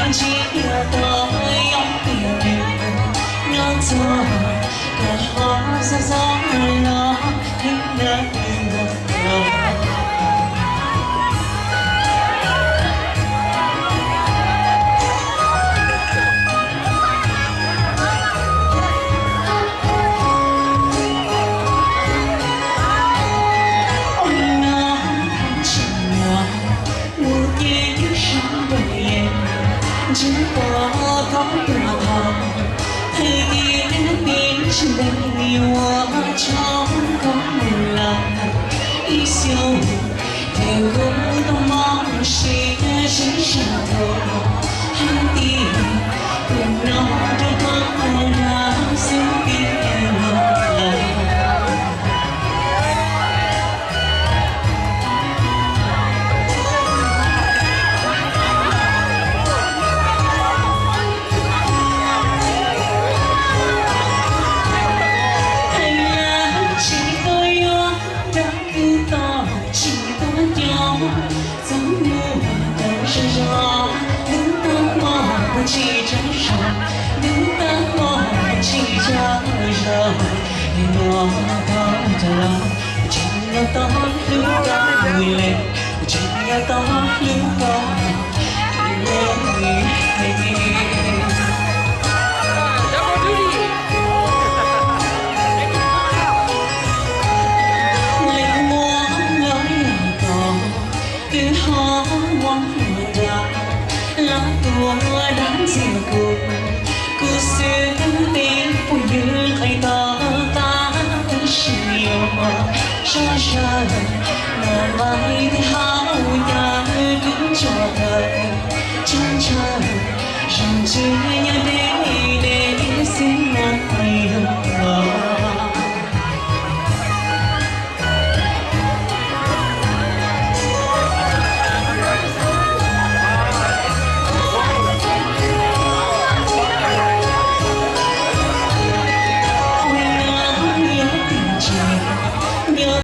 Tsis yog tau yoo tiag nws los txog, koj ho xav xav los heev na. Ua no tshee no, mus ces ywg sab nraug yees, ntsib pom thoob tuag thaum, thawj tiam tib tsis ntev yuav tshoob koob mus lawm. Ib xyoos ces kuv tau mob siab sib sab dhau, hais tias tus no rau koj ua dab xwb tiag los lawm. Hais lawm tsis tau yuav dab kwv toj, tsis tau coj txoj mus tau zej zog, hnub tag hmo tsis tsaug zog, hnub tag hmo tsis tsaug zog. Nim no tau tau los, tseem yog tau hlub koj ib leeg, tseem yog tau hlub koj ib leeg.